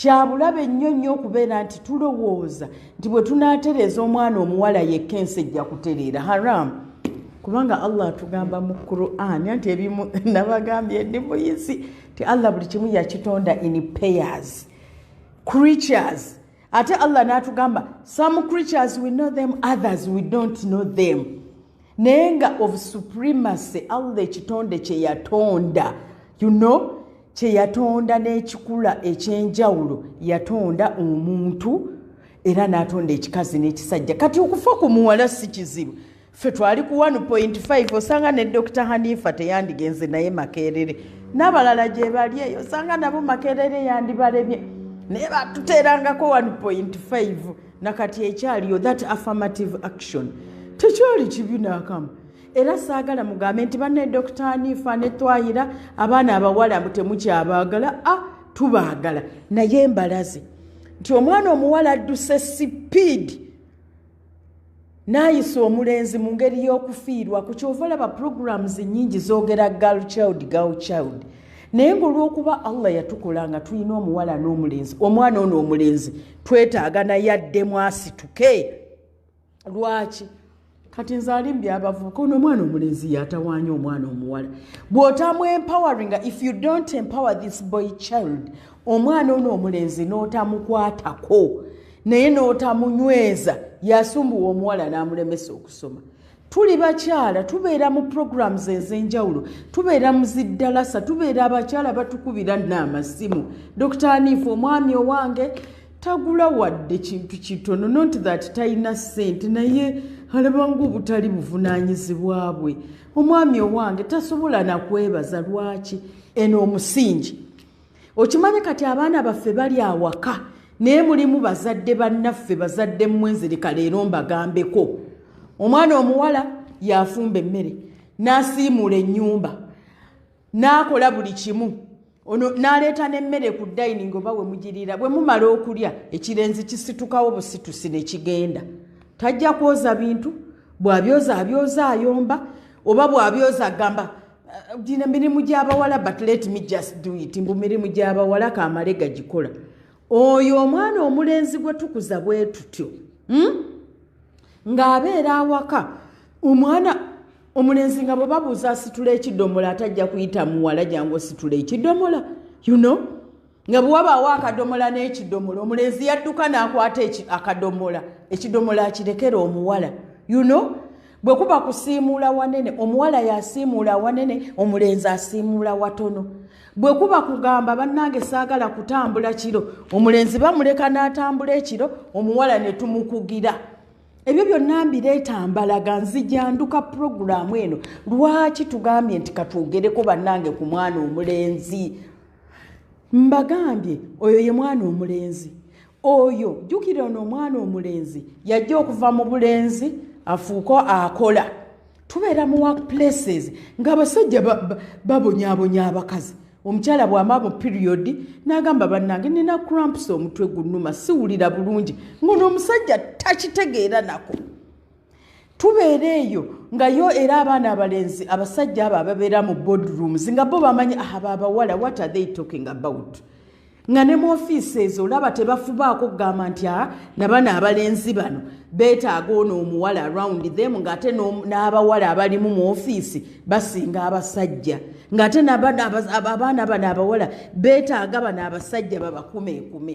Kyabulabe nnyo nnyo okubeera nti tulowooza nti bwe tunaatereeza omwana omuwala yekka, ensi ejja kutereera. Haram, kubanga Allah atugamba mu Quran nti ebimu nabagambye ndi muyisi ti Allah buli kimu yakitonda in pairs, creatures. Ate Allah n'atugamba some creatures we know them, others we don't know them. Naye nga of supremacy, Allah ekitonde kye yatonda, kye yatonda n'ekikula ekyenjawulo, yatonda omuntu era n'atonda ekikazi n'ekisajja. Kati okufa ku muwala si kizibu. Ffe twali ku 1.5, osanga ne Dr Hanifa teyandigenze naye Makerere, n'abalala gye bali eyo, osanga nabo Makerere yandibalebye, naye batuteerangako 1.5. Nakati ekyaliyo that affirmative action tekyali kibi naakamu. Era saagala mugambe nti banne Dr Hanifa ne Twahira, abaana abawala temukyabaagala. A tubaagala, naye mbalaze nti omwana omuwala adduse speed n'ayisa omulenzi mu ngeri y'okufiirwa. Ku kyova olaba programs nnyingi zoogera girl child, girl child, naye ngaolwokuba Allah yatukola nga tulina omuwala n'omulenzi, omwana ono omulenzi twetaaga naye addemu asituke. Lwaki kati nze alimbye abavubuka? Ono omwana omulenzi yatawaanya omwana omuwala. Bw'otamu empoweringa, if you don't empower this boy child, omwana ono omulenzi n'otamukwatako naye n'otamunyweza, yasumbuwa omuwala n'amulemesa okusoma. Tuli bakyala, tubeera mu programs ez'enjawulo, tubeera mu ziddalasa, tubeera abakyala batukubira naamasimu: "Dr Hanifa, omwami owange tagula wadde kintu kitono." Not that talina ssente, naye alabanga obutali buvunaanyizibwa bwe. "Omwami owange tasobola nakwebaza." Lwaki? Eno omusingi okimanyi. Kati abaana baffe bali awaka, naye mulimu bazadde bannaffe, bazadde mmwenzirika. Leero mbagambeko, omwana omuwala yafumba emmere, n'asiimuula ennyumba, n'akola buli kimu, ono n'aleeta n'emmere ku dining oba we mugirira. Bwe mumala okulya, ekirenzi kisitukawo busitusi ne kigenda. Tajja kwoza bintu, bw'abyoza abyoza ayomba, oba bw'abyoza agamba, "Gino mirimu gy'abawala, but let me just do it." Mbu mirimu gy'abawala, kamale gagikola. Oyo omwana omulenzi gwe tukuza bwe tutyo, Ng'abeera awaka, omwana omulenzi nga bwe babuuza asitula ekidomola, atajja kuyita muwala, "Jangu ositula ekidomola." Nga bwe wabaawo akadomola n'ekidomola, omulenzi yadduka n'akwata akadomola, ekidomola akirekera omuwala. Bwe kuba kusiimuula wanene, omuwala yasiimuula wanene, omulenzi asiimuula watono. Bwe kuba kugamba, "Bannange, saagala kutambula kiro," omulenzi bamuleka n'atambula ekiro, omuwala ne tumukugira. Ebyo byonna mbireeta mbalaga. Nzijanduka puroguraamu eno. Lwaki tugambye nti katwogereko bannange ku mwana omulenzi? Mbagambye oyo ye mwana omulenzi oyo. Jjukira, ono omwana omulenzi yajja okuva mu bulenzi afuuke akola. Tubeera mu work places ng'abasajja babonyaabonya abakazi. Omukyala bw'ama mu period n'agamba, "Bannange, nina cramps, omutwe gunnuma, siwulira bulungi," ngono omusajja takitegeera nako. Tubeera eyo nga yo era abaana abalenzi, abasajja abo ababeera mu boardrooms nga bo bamanyi abo abawala, what are they talking about? Nga ne mu ofiisi ezo olaba tebafubaako kugamba nti a nabano abalenzi bano beetaaga ono omuwala around them, ng'ate n'abawala abalimu mu ofiisi basinga abasajja, ng'ate abaana bano abawala beetaaga bano abasajja babakumeekume.